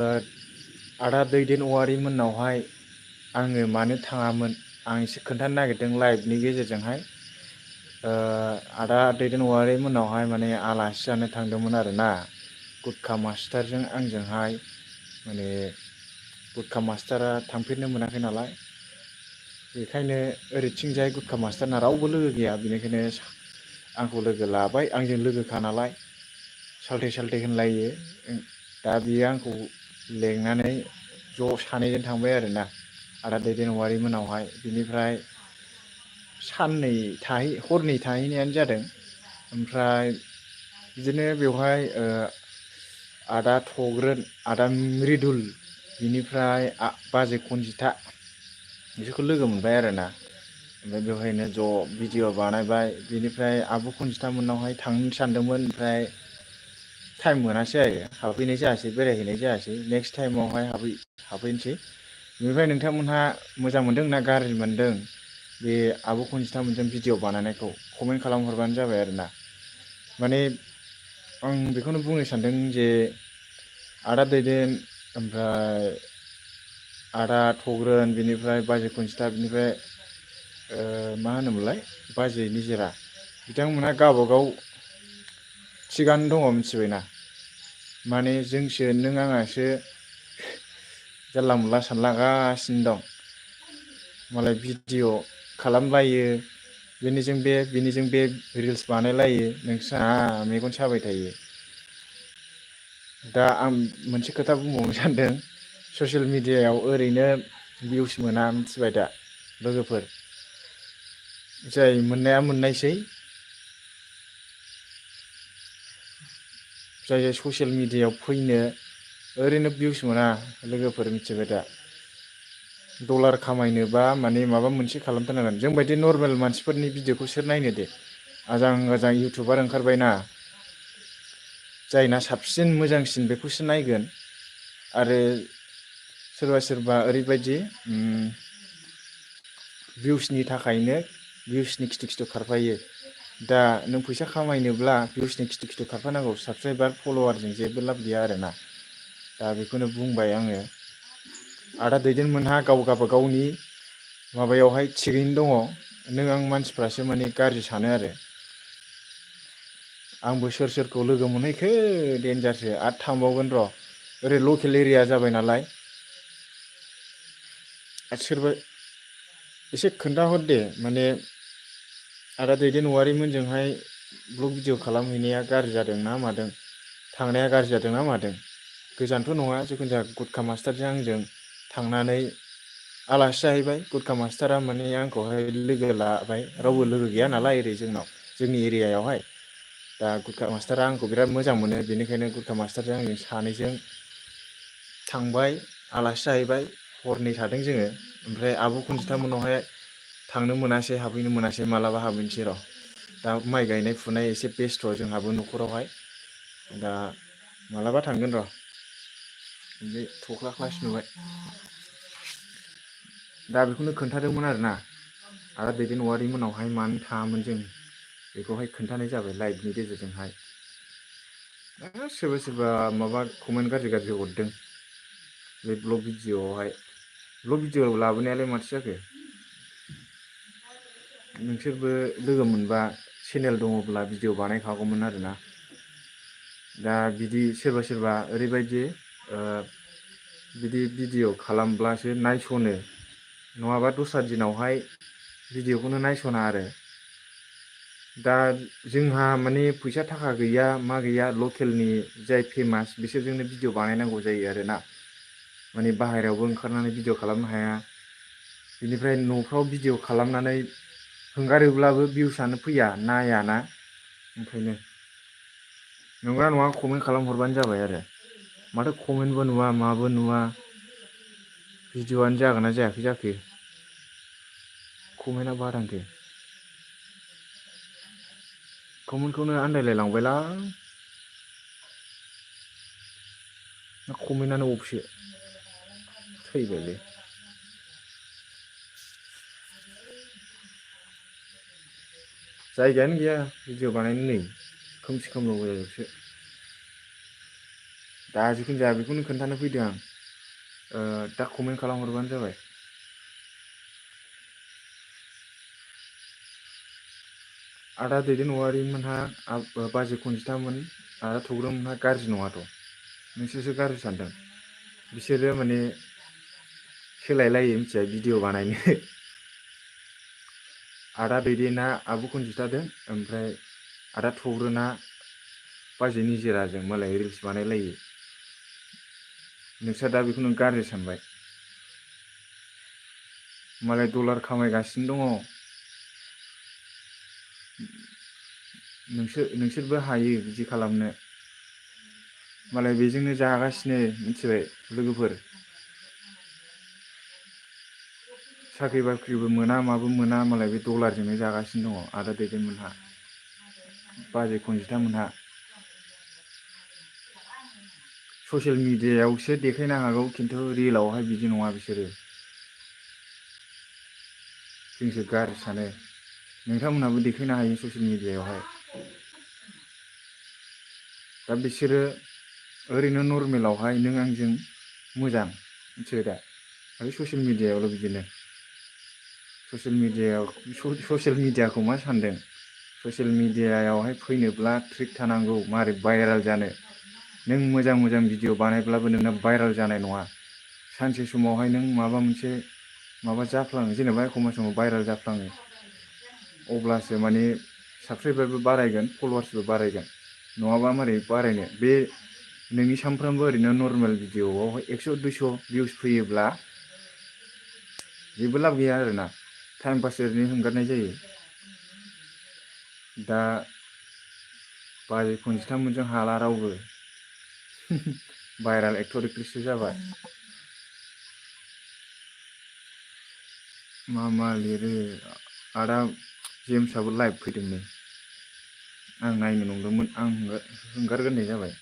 आदा दैदेन औवारि मोननावहाय आङो मानो थाङामोन आं एसे खोन्थानो नागिरदों लाइभनि गेजेरजोंहाय। आदा दैदेन औवारि मोननावहाय माने आलासि जानो थांदोंमोन आरोना। गुटखा मास्टारजों आंजोंहाय माने गुटखा मास्टारा थांफेरनो मोनाखै नालाय, बेखायनो ओरैथिंजाय गुटखा मास्टारना रावबो लोगो गैया, बेनिखायनो आंखौ लोगो लाबाय, आंजों लोगोखा नालाय सालथे सालथे होनलायो। दा बियो आंखौ लेंनानै ज' सानैजों थांबाय आरोना आदा दैदेन औवारि मोननावहाय। बिनिफ्राय हरनै थाहैनायानो जादों। ओमफ्राय बिदिनो बेवहाय आदा थग्रोन, आदा मृदुल, बिनिफ्राय बाजै खनजिथा बिसोरखौ लोगो मोनबाय आरोना। ओमफ्राय बेवहायनो ज' भिडिअ बानायबाय। बिनिफ्राय आब' खनजिथा मोननावहाय थांनो सानदोंमोन, ओमफ्राय टाइम मोनासै आरो हाबहैनाय जायासै, बेरायहैनाय जायासै। नेक्स्ट टाइमावहाय हाबहैनोसै। बेनिफ्राय नोंथांमोनहा मोजां मोनदों ना गाज्रि मोनदों बे आब' खनजिथामोनजों भिडिअ बानायनायखौ कमेन्ट खालामहरबानो जाबाय आरोना। माने आं बेखौनो बुंनो सानदों जे आदा दैदेन, ओमफ्राय आदा थग्रोन, बिनिफ्राय बाजै खनजिथा, बिनिफ्राय मा होनोमोनलाय बाजै निजोरा, बिथांमोनहा गावबागाव थिगानो दङ मिथिबायना। माने जोंसो नों आङासो जानला मोनला सानलागासिनो दं। मालाय भिडिअ खालामलायो, बिनिजों बे रिल्स बानायलायो, नोंस्रा मेगन साबाय थायो। दा आं मोनसे खोथा बुंबावनो सानदों, ससियेल मिडियायाव ओरैनो भिउस मोना मिथिबाय दा लोगोफोर। जाय मोननाया मोननायसै, जाय जाय ससियेल मिडियायाव फैनो ओरैनो भिउस मोना लोगोफोर मिथिबाय दा। डलार खामायनोबा माने माबा मोनसे खालामथारनांगोन। जोंबायदि नर्मेल मानसिफोरनि भिडिअखौ सोर नायनो दे। आजां गाजां इउटुबार ओंखारबायना, जायना साबसिन मोजांसिन बेखौसो नायगोन। आरो सोरबा सोरबा ओरैबायदि भिउसनि थाखायनो भिउसनि खिथु खिथु खारफायो। दा नों फैसा खामायनोब्ला भिउसनि खिथु खिथु खारफानांगौ, साबसक्राइबार फल'वारजों जेबो लाब गैया आरोना। दा बेखौनो बुंबाय आङो। आदा दैदेनमोनहा गावबागावनि माबायावहाय थिगैनो दङ। नों आं मानसिफ्रासो माने गाज्रि सानो आरो। आंबो सोर सोरखौ लोगो मोनहैखो देन्जारसो, आरो थांबावगोन र'। ओरै लकेल एरिया जाबाय नालाय। सोरबा एसे खोन्थाहर दे, माने आदा दैदेन औवारि मोनजोंहाय ब्लग भिडिअ खालामहैनाया गाज्रि जादों ना मादों, थांनाया गाज्रि जादों ना मादों। गोजानथ' नङा, जिखुनु जाया गुटखा मास्टारजों आंजों थांनानै आलासि जाहैबाय। गुटखा मास्टारा माने आंखौहाय लोगो लाबाय, रावबो लोगो गैया नालाय ओरै जोंनि एरियायावहाय। दा गुटखा मास्टारा आंखौ बिराद मोजां मोनो, बेनिखायनो गुटखा मास्टारजों आंजों सानैजों थांबाय, आलासि जाहैबाय। हरनै थादों जोङो। ओमफ्राय आब' खनजिथामोननावहाय थांनो मोनासै, हाबहैनो मोनासै। मालाबा हाबहैनोसै र'। दा माइ गायनाय फुनाय एसे बेस्थ' जोंहाबो न'खरावहाय। दा मालाबा थांगोन र'। बे थख्ला क्लास नुबाय। दा बेखौनो खोन्थादोंमोन आरोना, आदा दैदेन औवारि मोननावहाय मानो थाङामोन जों, बेखौहाय खोन्थानाय जाबाय लाइभनि गेजेरजोंहाय। सोरबा सोरबा माबा कमेन्ट गाज्रि गाज्रि हरदों बे ब्लग भिडिअ'आवहाय। ब्लग भिडिअ लाबोनायालाय माथो जाखो। नोंसोरबो लोगो मोनबा चेनेल दङब्ला भिडिअ बानायखागौमोन आरोना। दा बिदि सोरबा सोरबा ओरैबायदि बिदि भिडिअ खालामब्लासो नायस'नो, नङाबा दस्रा दिनावहाय भिडिअखौनो नायस'ना आरो। दा जोंहा माने फैसा थाखा गैया मा गैया, लकेलनि जाय फेमास बिसोरजोंनो भिडिअ बानायनांगौ जायो आरोना। माने बाहेरायावबो ओंखारनानै भिडिअ खालामनो हाया। बिनिफ्राय न'फ्राव भिडिअ खालामनानै हंगारोब्लाबो भिउसआनो फैया, नायाना। ओंखायनो नंगौना नङा कमेन्ट खालामहरबानो जाबाय आरो। माथो कमेन्टबो नुवा माबो नुवा, भिडिअ'आनो जागोन ना जायाखै जाखो। कमेन्टआ बारांगो। कमेन्टखौनो आन्दायलायलांबायलां। कमेन्टआनो अफसो थैबायलै। जायगायानो गैया भिडिअ बानायनो, नै खोमसि खोमलाव जाजोबसो। दा जिखुनु जाया बेखौनो खोन्थानो फैदों आं। दा कमेन्ट खालामहरबानो जाबाय। आदा दैदेन औवारिमोनहा बाजै कनजिथामोन आदा थौग्रोमोनहा गाज्रि नङाथ'। नोंसोरसो गाज्रि सानदों। बिसोरो माने सोलायलायो मिथिबाय भिडिअ बानायनो। आदा दैदेना आब' कनजिथाजों ओमफ्राय आदा थौग्रोना बाजै निजोराजों मालाय रिल्स बानायलायो। नोंस्रा दा बेखौनो गाज्रि सानबाय। मालाय डलार खामायगासिनो दङ। नोंसोरबो हायो बिदि खालामनो। मालाय बेजोंनो जागासिनो मिथिबाय लोगोफोर। साख्रि बाख्रिबो मोना माबो मोना मालाय बे डलारजोंनो जागासिनो दङ आदा दैदेनमोनहा। बाजै कनजिथामोनहा। ससियेल मिडियायावसो देखायनो हागौ खिन्थु रियेलावहाय बिदि नङा बिसोरो। जोंसो गाज्रि सानो। नोंथांमोनहाबो देखायनो हायो ससियेल मिडियायावहाय। दा बिसोरो ओरैनो नर्मेलावहाय नों आंजों मोजां मिथिबाय दा। आरो ससियेल मिडियायावल' बिदिनो। ससियेल मिडियाखौ मा सानदों? ससियेल मिडियायावहाय फैनोब्ला ट्रिक थानांगौ मारै भाइरेल जानो। नों मोजां मोजां भिडिअ बानायब्लाबो नोंना भाइरेल जानाय नङा। सानसे समावहाय नों माबा मोनसे माबा जाफ्लाङो जेनेबा एखमबा समाव भाइरेल जाफ्लाङो। अब्लासो माने साबसक्राइबारबो बारायगोन फल'वार्सबो बारायगोन। नङाबा मारै बारायनो बे नोंनि सानफ्रामबो ओरैनो नर्मेल भिडिअ'आवहाय 100 200 भिउस फैयोब्ला जेबो लाब गैया आरोना टाइम पास ओरैनो हंगारनाय जायो। दा बाजै कनजिथामोनजों हाला रावबो। भाइरेल एक्टर एक्ट्रिससो जाबाय। मा मा लिरो आदा जेम्सआबो लाइभ फैदों नै। आं नायनो नंदोंमोन आं हंगारग्रोनाय जाबाय।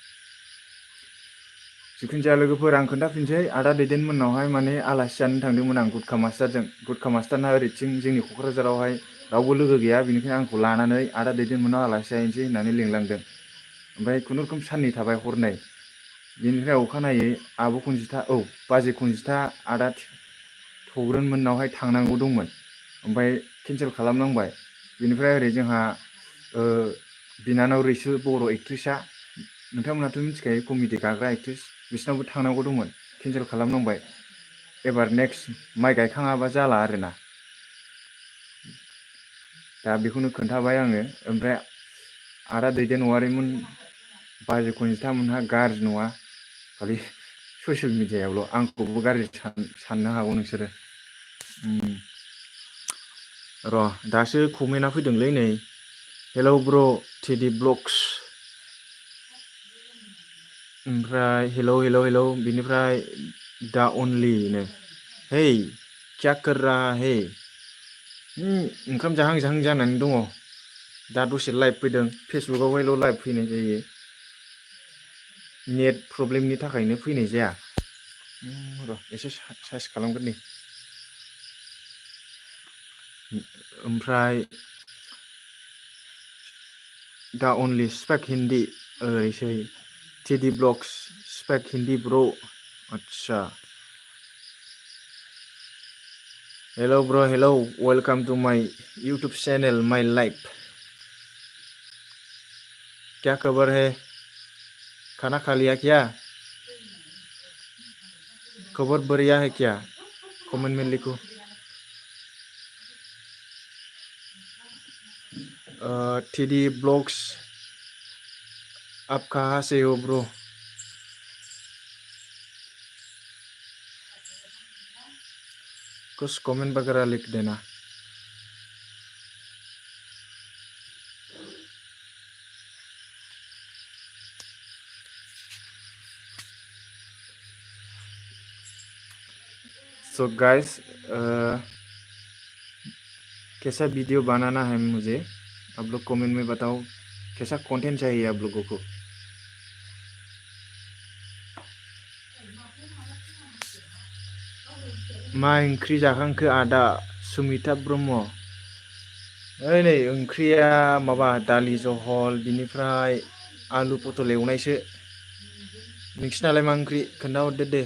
जिखुनु जाया लोगोफोर आं खोन्थाफिनसै आदा दैदेनमोननावहाय माने आलासि जानो थांदोंमोन आं गुटखा मास्टारजों। गुटखा मास्टारना ओरैथिं जोंनि क'क्राझारावहाय रावबो लोगो गैया बेनिखायनो आंखौ लानानै आदा दैदेनमोननाव आलासि जाहैनोसै होननानै लिंलांदों। ओमफ्राय खुनुरुखुम साननै थाबाय हरनै। बेनिफ्राय अखानायै आब' कनजिथा बाजै कनजिथा आदा थौग्रोन मोननावहाय थांनांगौ दंमोन। ओमफ्राय केन्सेल खालामनांबाय। बेनिफ्राय ओरै जोंहा बिनानाव रैसु बर' एक्ट्रिसा नोंथांमोनहाथ' मिथिखायो कमेडि गाग्रा एक्ट्रिस बिसिनावबो थांनांगौ दंमोन केन्सेल खालामनांबाय। एबार नेक्स्ट माइ गायखाङाबा जाला आरोना। दा बेखौनो खोन्थाबाय आङो। ओमफ्राय आदा दैदेन औवारिमोन बाजै कनजिथामोनहा गाज्रि नङा। खालि ससियेल मिडियायावल' आंखौबो गाज्रि साननो हागौ नोंसोरो। र' दासो कमेन्टआ फैदोंलै नै। हेलौ ब्र' टेडि ब्लग्स। ओमफ्राय हेलौ हेलौ हेलौ बिनिफ्राय दा अनलि है क्या कर रहा है? ओंखाम जाहां जाहां जानानै दङ। दा दसे लाइभ फैदों फेसबुकावहायल' लाइभ फैनाय जायो। नेट प्रब्लेमनि थाखायनो फैनाय जाया। र' एसे सार्च खालामगोरनि। ओमफ्राय दा अनलि स्पेक हिन्दी ओरैसै teddy blogs speak Hindi bro' आदसा। Hello bro' hello welcome to my YouTube channel my life. क्या खबर है? खाना खा लिया क्या? खबर बढ़िया है क्या? कमेंट में लिखो। टेडी ब्लॉग्स आप कहाँ से हो ब्रो? कुछ कमेंट वगैरह लिख देना। सो गाइस कैसा वीडियो बनाना है मुझे आप लोग कमेंट में बताओ। कैसा कंटेंट चाहिए आप लोगों को? मा ओंख्रि जाखांखो आदा सुमिता ब्रह्म? नै ओंख्रिया माबा दालि जहल बिनिफ्राय आलु पटल एवनायसो। नोंसिनालाय मा ओंख्रि खोन्थाहरदो दे।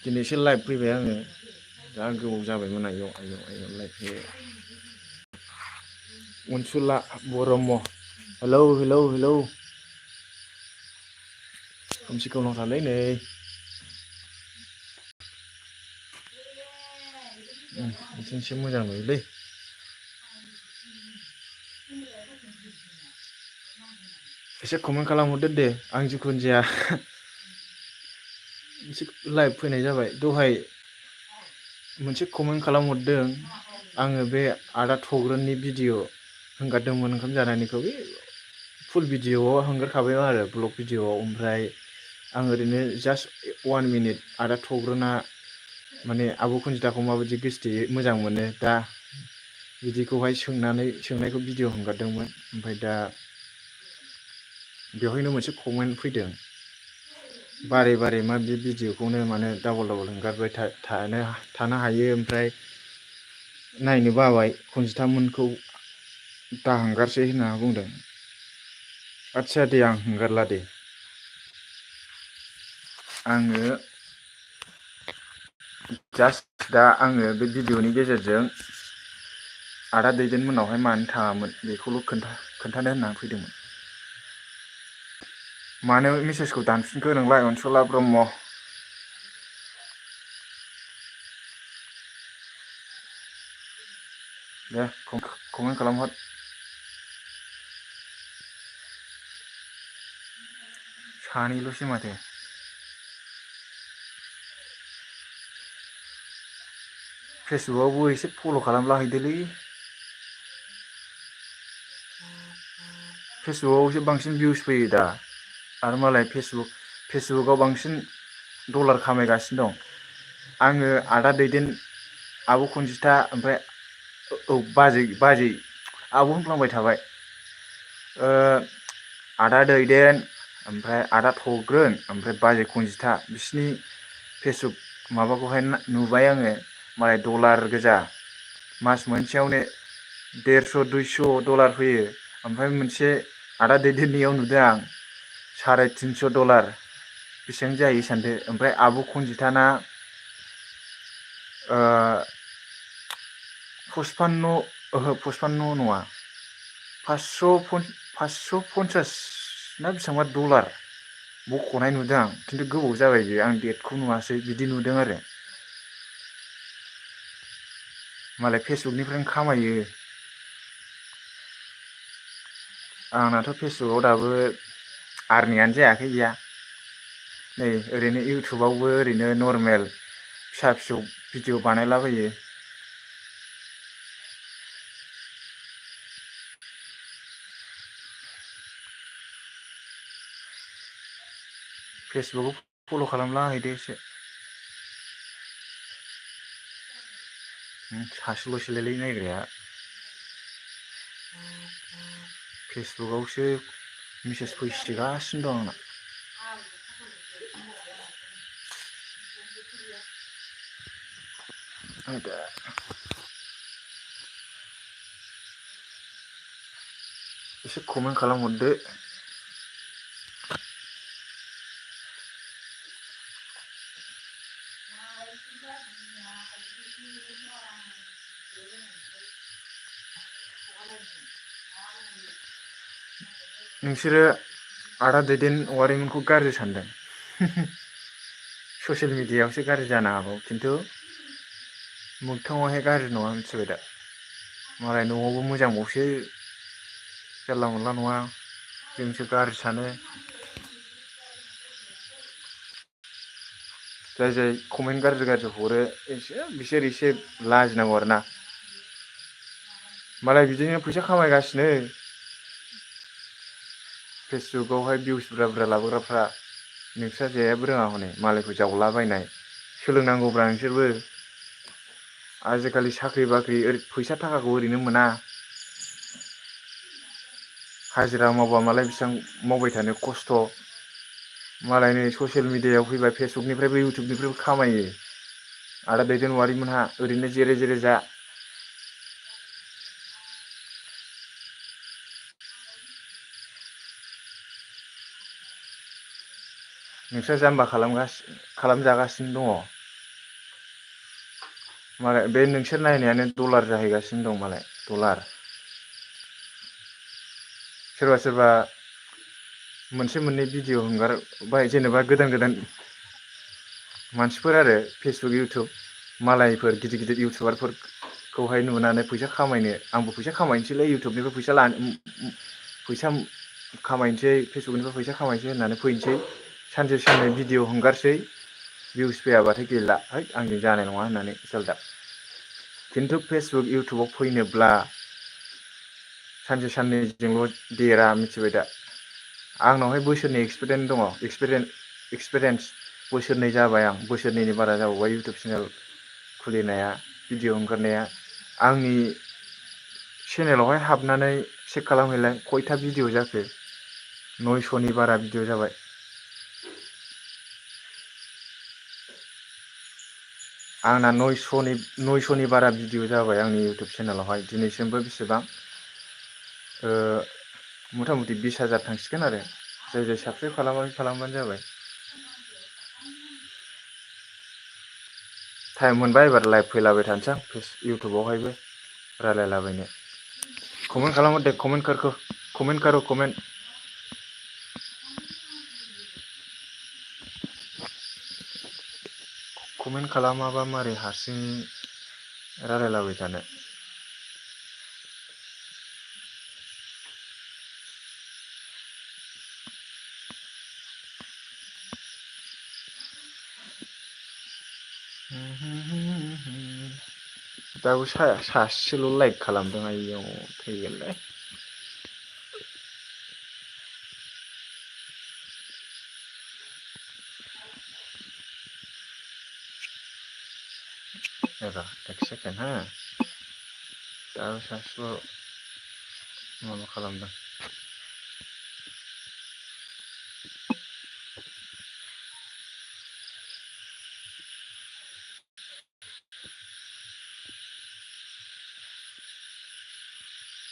दिनैसो लाइभ फैबाय आङो जा गोबाव जाबायमोन आयौ लाइभ फैबाय। अनसुला ब्रह्म हेलौ हेलौ हेलौ खोमसि खोमलावथारलै नै बिथिंसो मोजां नुयोलै। एसे कमेन्ट खालामहरदो दे आं जिखुनु जाया एसे लाइभ फैनाय जाबाय दहाय मोनसे कमेन्ट खालामहरदों आङो बे आदा थग्रोननि भिडिअ हंगारदोंमोन ओंखाम जानायनिखौ बे फुल भिडिअआव हंगारखाबायमोन आरो ब्लग भिडिअआव ओमफ्राय आं ओरैनो जास्ट 1 मिनिट आदा थग्रोना माने आब' खनजिथाखौ माबायदि गोसोथोयो मोजां मोनो दा बिदिखौहाय सोंनायखौ भिडिअ हगारदोंमोन ओमफ्राय दा बेवहायनो मोनसे कमेन्ट फैदों बारे बारे मा बे भिडिअखौनो माने डाबल डाबल हंगारबाय थानो हायो ओमफ्राय नायनो बाबाय खनजिथामोनखौ दा हंगारसै होनना बुंदों। आदसा दे आं हंगारला दे आङो जास्ट दा आङो बे भिडिअनि गेजेरजों आदा दैदेन मोननावहाय मानो थाङामोन बेखौल' खोन्थानो होननानै फैदोंमोन। मानो मेसेजखौ दानफिनखो नोंलाय अनसुला ब्रह्म दे कमेन्ट खालामहर सानैल'सै माथो फेसबुकआवबो एसे फल' खालामला हैदोलै फेसबुकआवसो बांसिन भिउस फैयो दा आरो मालाय फेसबुकआव बांसिन डलार खामायगासिनो दं। आङो आदा दैदेन आब' खनजिथा ओमफ्राय औ बाजै आब' होनफ्लांबाय थाबाय आदा दैदेन ओमफ्राय आदा थग्रोन ओमफ्राय बाजै खनजिथा बिसिनि फेसबुक माबाखौहाय नुबाय आङो मालाय डलार गोजा मास मोनसेयावनो 150-200 डलार फैयो। ओमफ्राय मोनसे आदा दैदेननियाव नुदों आं $350 बेसेबां जायो सानदो ओमफ्राय आब' खनजिथाना 55 नङा 550 ना बेसेबांबा डलार बख'नाय नुदों आं खिन्थु गोबाव जाबाय बेयो आं डेटखौ नुवासै बिदि नुदों आरो मालाय फेसबुकनिफ्रायनो खामायो। आंनाथ' फेसबुकआव दाबो आरनिंआनो जायाखै गैया नै ओरैनो इउटुबावबो ओरैनो नर्मेल फिसा फिसौ भिडिअ बानायलाबायो। फेसबुकआव फल' खालामला हैदो एसे सासेल'सैलायलै नायग्राया फेसबुकआवसो मेसेज फैसोगासिनो दं आंना आदा एसे कमेन्ट खालामहरदो नोंसोरो आदा दैदेन औवारिमोनखौ गाज्रि सानदों ससियेल मिडियायावसो गाज्रि जानो हागौ खिन्थु मोगथाङावहाय गाज्रि नङा मिथिबाय दा मालाय न'आवबो मोजांबावसो जानला मोनला नङा जोंसो गाज्रि सानो जाय कमेन्ट गाज्रि हरो बिसोर एसे लाजिनांगौ आरोना मालाय बिदिनो फैसा खामायगासिनो फेसबुकआवहाय भिउस बुरजा बुरजा लाबोग्राफ्रा नोंस्रा जेबो रोङा हनै मालायखौ जावलाबायनाय सोलोंनांगौब्रा नोंसोरबो आजिखालि साख्रि बाख्रि फैसा थाखाखौ ओरैनो मोना हाजिरा मावबा मालाय बेसेबां मावबाय थानो खस्थ' मालाय नै ससियेल मिडियायाव फैबाय फेसबुकनिफ्रायबो इउटुबनिफ्रायबो खामायो आदा दैदेन औवारिमोनहा ओरैनो जेरे जेरे जा नोंस्रा जाम्बा खालामजागासिनो दङ। मालाय बे नोंसोर नायनायानो डलार जाहैगासिनो दं मालाय डलार। सोरबा सोरबा मोनसे मोननै भिडिअ हगारबाय जेनेबा गोदान गोदान मानसिफोर आरो फेसबुक इउटुब मालायफोर गिदिर गिदिर इउटुबारफोरखौहाय नुनानै फैसा खामायनो आंबो फैसा खामायनोसैलै इउटुबनिफ्राय फैसा खामायनोसै फेसबुकनिफ्राय फैसा खामायनोसै होननानै फैनोसै सानसे साननै भिडिअ हगारसै भिउस फैयाबाथाय गैला है आंजों जानाय नङा होननानै जालदा। खिन्थु फेसबुक इउटुबाव फैनोब्ला सानसे साननैजोंल' देरा मिथिबाय दा आंनावहाय बोसोरनै एक्सपिरियेन्स बोसोरनै जाबाय आं बोसोरनैनि बारा जाबावबाय इउटुब चेनेल खुलिनाया भिडिअ ओंखारनाया आंनि चेनेलावहाय हाबनानै चेक खालामहैलाय खयथा भिडिअ जाखो 900नि बारा भिडिअ जाबाय। आंना 900नि बारा भिडिअ जाबाय आंनि इउटुब चेनेलावहाय दिनैसिमबो बेसेबां मथा मथि 20,000 थांसिगोन आरो जाय जाय साबसक्राइब खालामाखै खालामबानो जाबाय। टाइम मोनबा एबार लाइभ फैलाबाय थानोसै आं इउटुबावहायबो रायलायलाबायनो। कमेन्ट खालामहर दे कमेन्ट करो कमेन्ट। कमेन्ट खालामाबा मारै हारसिं रायलायलाबाय थानो। दाबो सासेल' लाइक खालामदों आयौ थैगोनलै। र' एक सेकेन्ड हो दाबो सासेल' माबा खालामदों।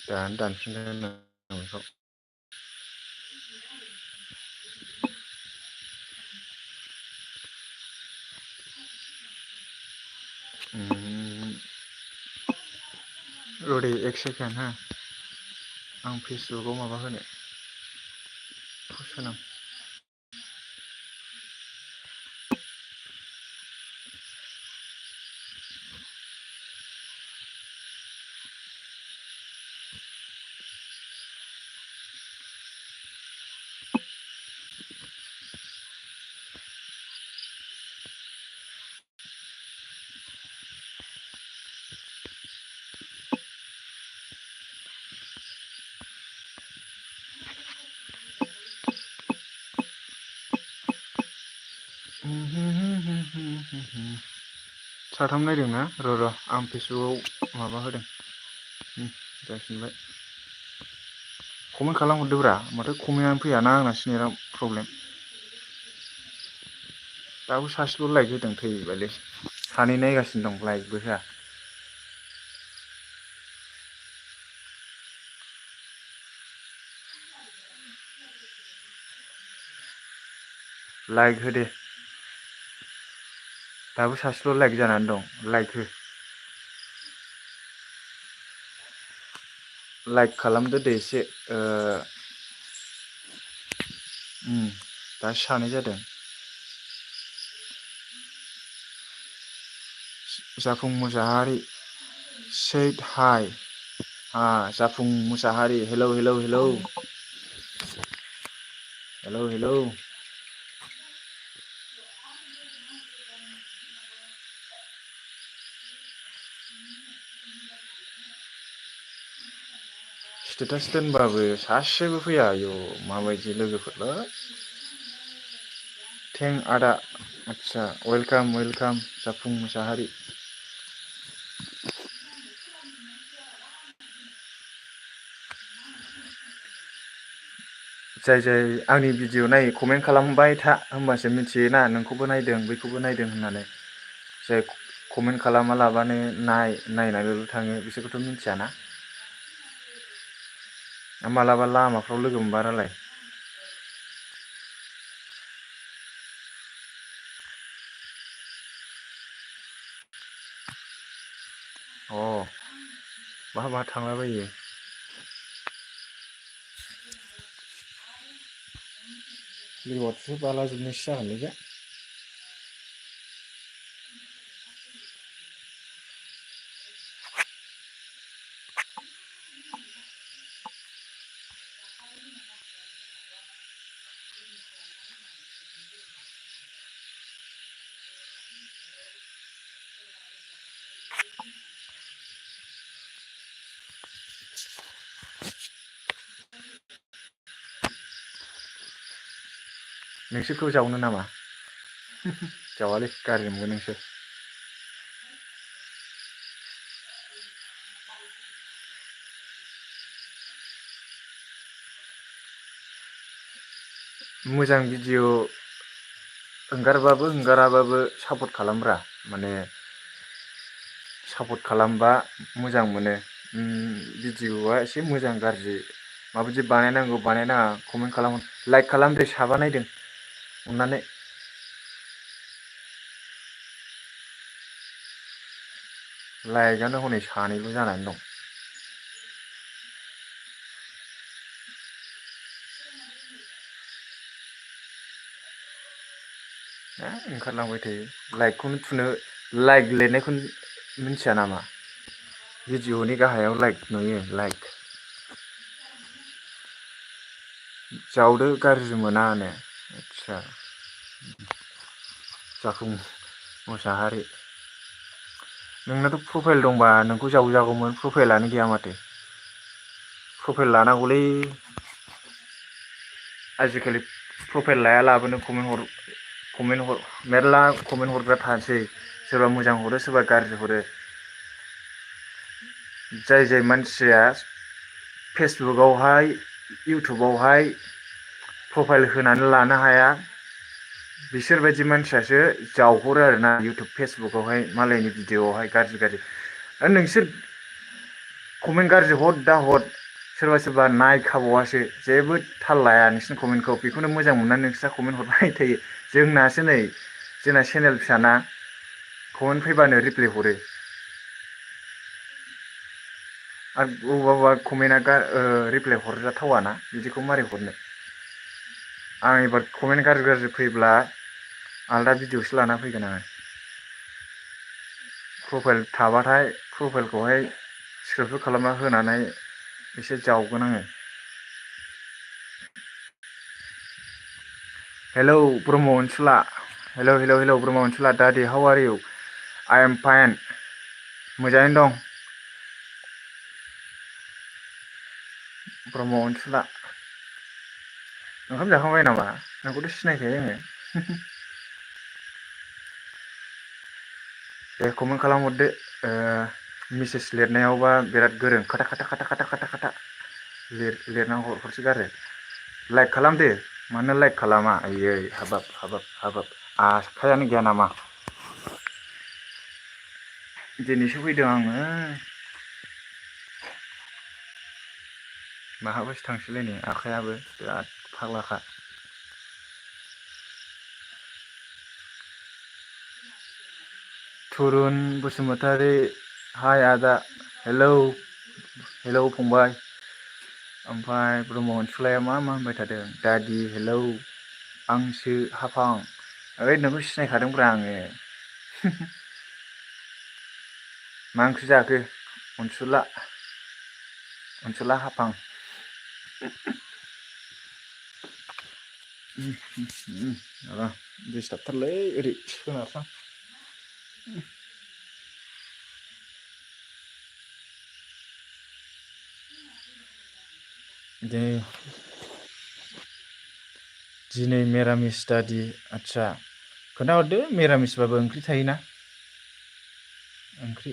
दानो दानफिनगोन आं बेखौ। र' दे एक सेकेन्ड हो आं फेसबुकाव माबा होनो पस्ट होनां। साथाम नायदों ना र' आं फेसबुकाव माबा होदों जाफिनबाय। कमेन्ट खालामहरदोब्रा माथो कमेन्टआनो फैयाना आंना नेटा प्रब्लेम। दाबो सासेल' लाइक होदों थैबायलै सानै नायगासिनो दं लाइकबो होआ। लाइक हो दे दाबो सासेल' लाइक जानानै दं लाइक हो। लाइक खालामदो दे एसे दासो सानै जादों। जाफुं मुसाहारि सैद हाय जाफुं मुसाहारि hello hello hello hello hello. Status दोनबाबो सासेबो फैया आयौ माबायदि लोगोफोरलै। थें आदा आदसा वेलकाम वेलकाम जाफुं मुसाहारि। जाय जाय आंनि भिडिअ नायो कमेन्ट खालामबाय था होमबासो मिथियोना नोंखौबो नायदों बैखौबो नायदों होननानै। जाय कमेन्ट खालामालाबानो नायनानैल' थाङो बिसोरखौथ' मिथियाना। मालाबा लामाफ्राव लोगो मोनबा रायलाय। अ बहा बहा थांलाबायो। बेगरसो बालाजोबनायसो जागोनलै बे। नोंसोरखौ जावनो नामा? जावालै गाज्रि मोनगोन नोंसोर। मोजां भिडिअ हंगाराबाबो सापर्ट खालामब्रा माने सापर्ट खालामबा मोजां मोनो। भिडिअ'आ एसे मोजां गाज्रि माबायदि बानायनांगौ बानायनाङा कमेन्ट खालाम लाइक खालाम दे साबा नायदों अननानै। लाइकआनो हनै सानैल' जानानै दं। ओंखारलांबाय थायो लाइकखौनो थुनो लाइक लिरनायखौनो मिथिया नामा? भिडिअ'नि गाहायाव लाइक नुयो लाइक। जावदो गाज्रि मोनानो आदसा जाफुं मुसाहारि नोंनाथ' प्रफाइल दंबा नोंखौ जावजागौमोन प्रफाइलानो गैया माथो। प्रफाइल लानांगौलै आजिखालि प्रफाइल लायालाबानो कमेन्ट हर मेरला कमेन्ट हरग्रा थासै सोरबा मोजां हरो सोरबा गाज्रि हरो। जाय जाय मानसिया फेसबुकआवहाय इउटुबावहाय प्रफाइल होनानै लानो हाया बिसोरबायदि मानसियासो जावहरो आरोना इउटुब फेसबुकआवहाय मालायनि भिडिअ'आवहाय गाज्रि गाज्रि नोंसोर कमेन्ट गाज्रि हर दा हर सोरबा सोरबा नायखाबावासो जेबो थाल लाया नोंसिनि कमेन्टखौ बेखौनो मोजां मोननानै नोंस्रा कमेन्ट हरबाय थायो। जोंनासो नै जोंना चेनेल फिसाना कमेन्ट फैबानो रिप्लाय हरो। आरो बबेबा बबेबा कमेन्टआ रिप्लाय हरजाथावाना बिदिखौ मारै हरनो। आं एबार कमेन्ट गाज्रि गाज्रि फैब्ला आलदा भिडिअ'सो लाना फैगोन आङो। प्रफाइल थाबाथाय प्रफाइलखौहाय स्क्रिनसट खालामना होनानै एसे जावगोन आङो। हेलौ ब्रह्म अनसुला hello hello hello Brahma Ansula दादि how are you I am fine मोजाङैनो दं। ब्रह्म अनसुला ओंखाम जाखांबाय नामा नोंखौथ' सिनायखायो आङो। दे कमेन्ट खालामहरदो मेसेज लिरनायावबा बिराद गोरों खाथा खाथा खाथा खाथा खाथा खाथा लिरना हरसोगारो। लाइक खालामदो मानो लाइक खालामा आयै हाबाब हाबाब हाबाब आखायानो गैया नामा? दिनैसो फैदों आङो। माहाबासो थांसैलायनो आखाइयाबो बिराद फाग्लाखा। थुरुन बसुमतारी हाय आदा हेलौ हेलौ फंबाय। ओमफ्राय ब्रह्म अनसुलाया मा मा होनबाय थादों दादि हेलौ आंसो हाफां ओइ नोंखौ सिनायखादोंब्रा आङो। मा ओंख्रि जाखो अनसुला अनसुला हाफां? र दिसथाबथारलै ओरै सोनाबहां। दे दिनै मिरामिस दादि आदसा खोन्थाहरदो मिरामिसबाबो ओंख्रि थायोना। ओंख्रि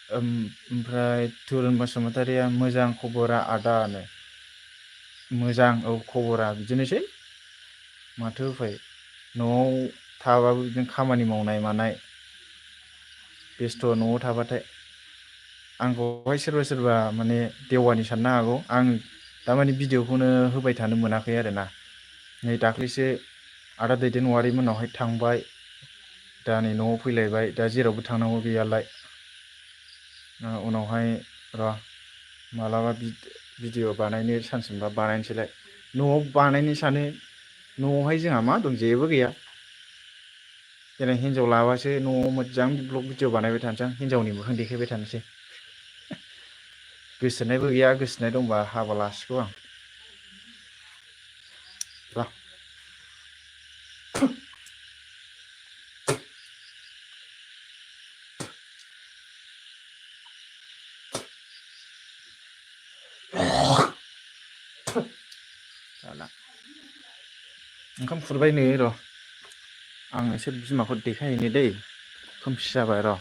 ओमफ्राय थुरुन बसुमतारिया मोजां खबरा आदानो मोजां औ खबरा बिदिनोसै माथो उफाय न'आव थाबाबो बिदिनो खामानि मावनाय मानाय बेस्थ' न'आव थाबाथाय आंखौहाय सोरबा सोरबा माने देवानि साननो हागौ आं दामानि भिडिअ'खौनो होबाय थानो मोनाखै आरोना नै दाख्लैसो आदा दैदेन औवारि मोनावहाय थांबाय दा नै न'आव फैलायबाय दा जेरावबो थांनांगौ गैयालाय उनावहाय र' मालाबा भिडिअ बानायनो चान्स मोनबा बानायनोसैलाय। न'आव बानायनो सानो न'आवहाय जोंहा मा दं जेबो गैया। दिनै हिनजाव लाबासो न'आव मोजां ब्लग भिडिअ बानायबाय थानोसै आं हिनजावनि मोखां देखायबाय थानोसै। गोसोनायबो गैया गोसोनाय दंबा हाबा लासिगौ आं र' जाला ओंखाम खुरबाय नै र' आं एसे बिमाखौ देखायहैनो दै खोमसि जाबाय र'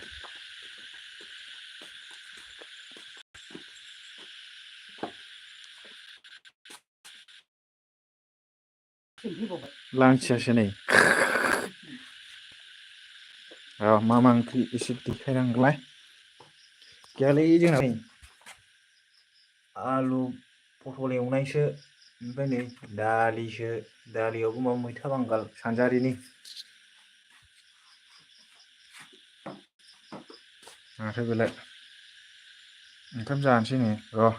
लांथियासो नै मा ओंख्रि एसे देखायनांगौलाय गैयालै जोंना नै आलु पटल एवनायसो ओमफ्राय नै दालिसो दालियावबो माबा मैथा बांगाल सानजारिनि माथो बेलाय ओंखाम जानोसै नै र'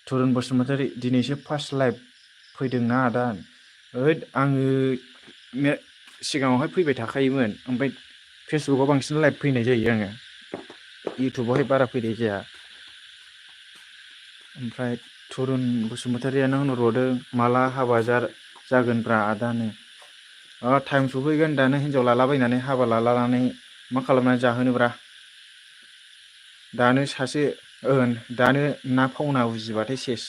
थुरुन बसुमतारी दिनैसो फार्स्ट लाइभ फैदोंना आदा ओइद आङो सिगाङावहाय फैबाय थाखायोमोन ओमफ्राय फेसबुकाव बांसिन लाइभ फैनाय जायो आङो इउटुबावहाय बारा फैनाय जाया ओमफ्राय थुरुन बसुमतारियानो होनहरबावदों माला हाबा जागोनब्रा आदानो टाइम सफैगोन दानो हिनजाव लालाबायनानै हाबा लालानानै मा खालामनानै जाहोनोब्रा दानो सासे दानो ना फावना उजिबाथाय सेस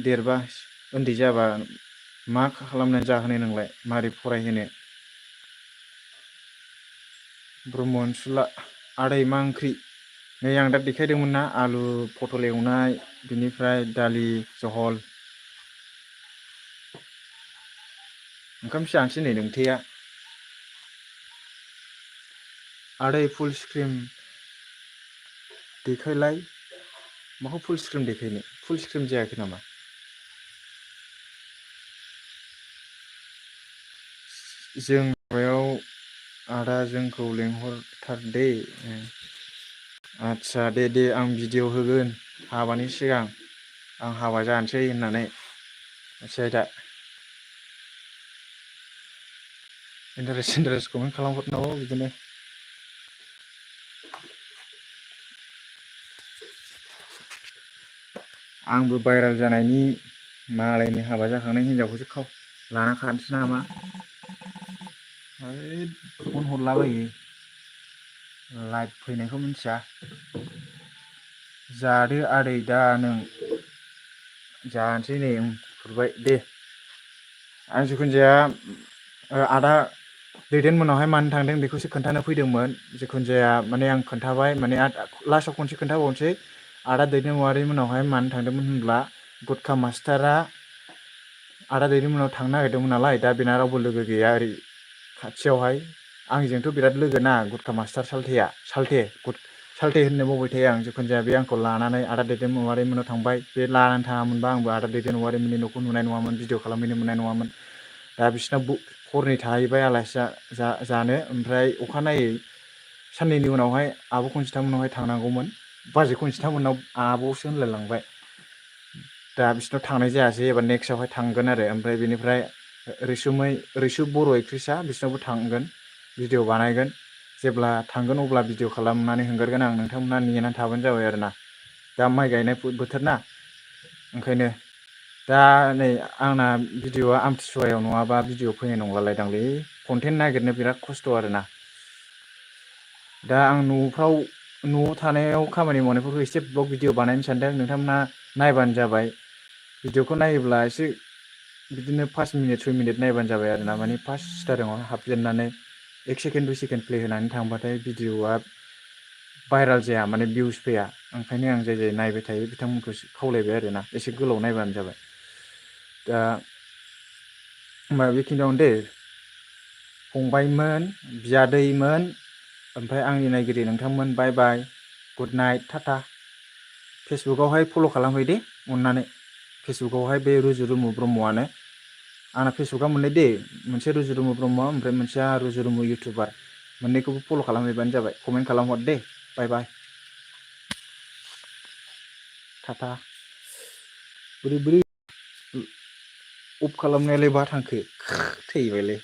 देरबा उन्दै जाबा मा खालामनानै जाहोनो नोंलाय मारै फरायहोनो ब्रह्म अनसुला आदै मा ओंख्रि नै आं दा देखायदोंमोन ना आलु पटल एवनाय बिनिफ्राय दालि जहल ओंखामसो जानोसै नै नोंथेया आदै फुल स्क्रिन देखायलाय माखौ फुल स्क्रिन देखायनो फुल स्क्रिन जायाखै नामा जों माबायाव आदा जोंखौ लेंहरथार दे आदसा दे आं भिडिअ होगोन हाबानि सिगां आं हाबा जानोसै होननानै मिथिबाय दा इन्टारेस्ट कमेन्ट खालामहरनांगौ बिदिनो आंबो भाइरेल जानायनि मालायनि हाबा जाखांनाय हिनजावखौसो लाना खानोसै नामा ओइ फन हरलाबायो लाइभ फैनायखौ मिथिया जादो आदै दा नों जानोसै नै खुरबाय दे आं जिखुनु जाया आदा दैदेन मोनावहाय मानो थांदों बेखौसो खोन्थानो फैदोंमोन जिखुनु जाया माने आं खोन्थाबाय माने लास्टाव खनसे खोन्थाबावनोसै आदा दैदेन औवारि मोनावहाय मानो थांदोंमोन होनब्ला गुटखा मास्टारा आदा दैदेन मोनाव थांनो नागिरदोंमोन नालाय दा बेना रावबो लोगो गैया ओरै खाथियावहाय आंजोंथ' बिराद लोगो ना गुटखा मास्टार साल्थे होननो बावबाय थायो आं जिखुनु जाया बे आंखौ लानानै आदा दैदेन औवारि मोनाव थांबाय बे लानानै थाङामोनबा आंबो आदा दैदेन औवारि मोननि न'खौ नुनाय नङामोन भिडिअ खालामहैनो मोननाय नङामोन दा बिसिनाव हरनै थाहैबाय आलासि जानो ओमफ्राय अखानायै साननैनि उनावहाय आब' खनजिथा मोननावहाय थांनांगौमोन बाजै खनजिथा मोननाव आब'सो होनलायलांबाय दा बिसोरनाव थांनाय जायासै एबार नेक्स्टआवहाय थांगोन आरो ओमफ्राय बेनिफ्राय रैसु बर' एक्ट्रिसा बिसोरनावबो थांगोन भिडिअ बानायगोन जेब्ला थांगोन अब्ला भिडिअ खालामनानै हगारगोन आं नोंथांमोना नेनानै थाबानो जाबाय आरोना दा माइ गायनाय बोथोर ना ओंखायनो दा नै आंना भिडिअआ आमथिसुवायाव नङाबा भिडिअ फैनाय नंलालायदांलै कन्टेन्ट नागिरनो बिराद खस्थ' आरोना दा आं न'आव थानायाव खामानि मावनायफोरखौ एसे ब्लग भिडिअ बानायनो सानदों नोंथांमोना नायबानो जाबाय भिडिअखौ नायोब्ला एसे बिदिनो 5 मिनिट 6 मिनिट नायबानो जाबाय आरोना माने फार्स्ट स्टार्टिंआव हाबजेननानै 1 सेकेन्ड 2 सेकेन्ड प्ले होनानै थांबाथाय भिडिअआ भाइरेल जाया माने भिउस फैया ओंखायनो आं जाय नायबाय थायो बिथांमोनखौ खावलायबाय आरोना एसे गोलाव नायबानो जाबाय दा होमबा बेखिनियावनो दे फंबायमोन बियादैमोन ओमफ्राय आंनि नायगिरि नोंथांमोन बाय बाय गुड नाइट टाटा फेसबुकावहाय फल' खालामहै दे अननानै फेसबुकावहाय बे रुजुरुमु ब्रह्मआनो आंना फेसबुकआ मोननै दे मोनसे रुजुरुमु ब्रह्म ओमफ्राय मोनसेया रुजुरुमु इउटुबार मोननैखौबो फल' खालामहैबानो जाबाय कमेन्ट खालामहर दे बाय बाय थाथा बोरै बोरै अफ खालामनायालाय बहा थांखो थैबायलै